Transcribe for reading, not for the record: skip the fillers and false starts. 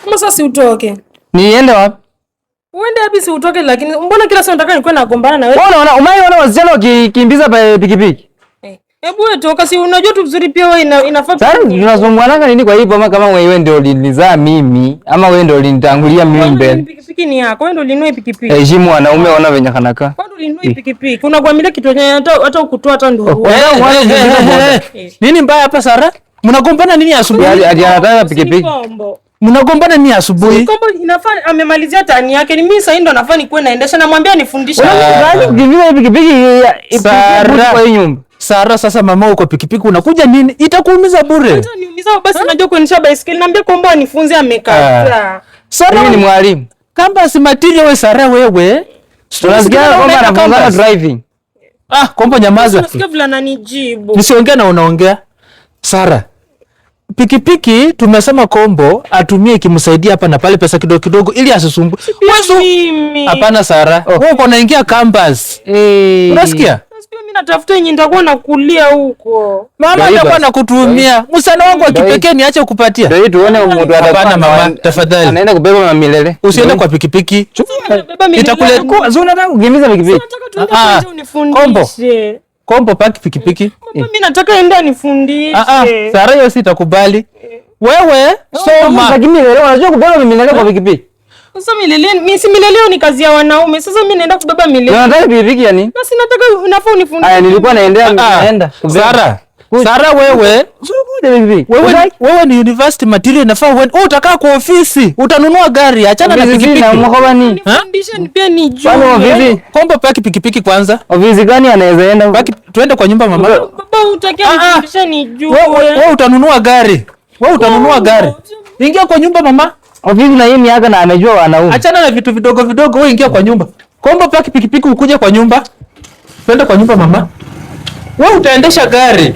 Kama sasa si utoke. Niende wapi? Uende wapi si utoke, lakini mbona kila siku nataka nikuwe nagombana na wewe? Wewe unaona, umeona wasichana wakikimbiza pa pikipiki? Eh, hebu wewe toka, si unajua tu vizuri pia wewe inafaa. Sasa tunasumbuananga nini kwa hivyo, ama kama wewe ndio ulinizaa mimi ama wewe ndio ulinitangulia mimi Wewe mbele? pikipiki ni yako, wewe ndio ulinunua pikipiki. Heshimu wanaume, ona venye kanakaa. Wewe ndio ulinunua pikipiki. Unakuamilia kitu chenye hata ukutoa hata ndio. Wewe mwana kukimbiza boda. Nini mbaya hapa Sara? Mnagombana nini asubuhi? Ati anataka pikipiki. Kombo. Mnagombana nini asubuhi? Kombo inafaa amemalizia tani yake. Ni mimi sasa ndo nafaa nikuwe naendesha, namwambia nifundishe. Unataka kukimbiza pikipiki Sara. kwa hii nyumba. Sara, sasa mama uko pikipiki unakuja nini? Itakuumiza bure. Hata niumiza basi, najua kuendesha baiskeli. Naambia Kombo anifunze, amekataa. Sara, Mimi ni mwalimu. Campus material wewe Sara wewe. Tunasikia kwamba anafunzana driving. Ah, Kombo nyamaza. Unasikia vile ananijibu. Nisiongea na unaongea. Sara, pikipiki tumesema Kombo atumie ikimsaidia hapa na pale pesa kidogo kidogo ili asisumbue. Pia mimi. Hapana Sara, wewe uko unaingia campus. Eh. Unasikia? Sasa mimi natafuta yenye nitakuwa nakulia huko. Mama Ndio hii atakuwa basi. nakutumia. Msana wangu wa kipekee niache kukupatia. Ndio hii tuone mtu atakuwa Hapana mama, tafadhali. Anaenda kubeba mamilele. Usiende kwa pikipiki. Beba milele. Itakule- Sio unataka kukimbiza pikipiki? Nataka tuende Ah, kwanza unifundishe. Kombo paki pikipiki. Mimi nataka ende anifundishe. Ah ah, Sara hiyo sitakubali. Wewe soma. Lakini milele unajua kubeba milele kwa pikipiki. Sasa milele, mimi si milele ni kazi ya wanaume. Sasa mimi naenda kubeba milele. Unataka pikipiki ya nini? Basi nataka unafaa unifundishe. Aya, nilikuwa naendea Ah, naenda. Sara, Sara wewe Kuja pikipiki. wewe ni university material inafaa uende. Wewe utakaa kwa ofisi, utanunua gari, achana na Ofisi pikipiki. na mkoba ni. Nifundishe ni pia nijue. Kwani ofisi Kombo paki pikipiki kwanza. ofisi gani anaweza enda? Paki tuende kwa nyumba mama. Baba utakia Ah, ah. nifundishe nijue. Wewe utanunua gari. Wewe utanunua gari. Ingia kwa nyumba mama. Ofisi na hii miaka na amejua wanaume. Achana na vitu vidogo vidogo, wewe ingia kwa nyumba. Kombo paki pikipiki ukuje kwa nyumba. Twende kwa nyumba mama. Wewe utaendesha gari.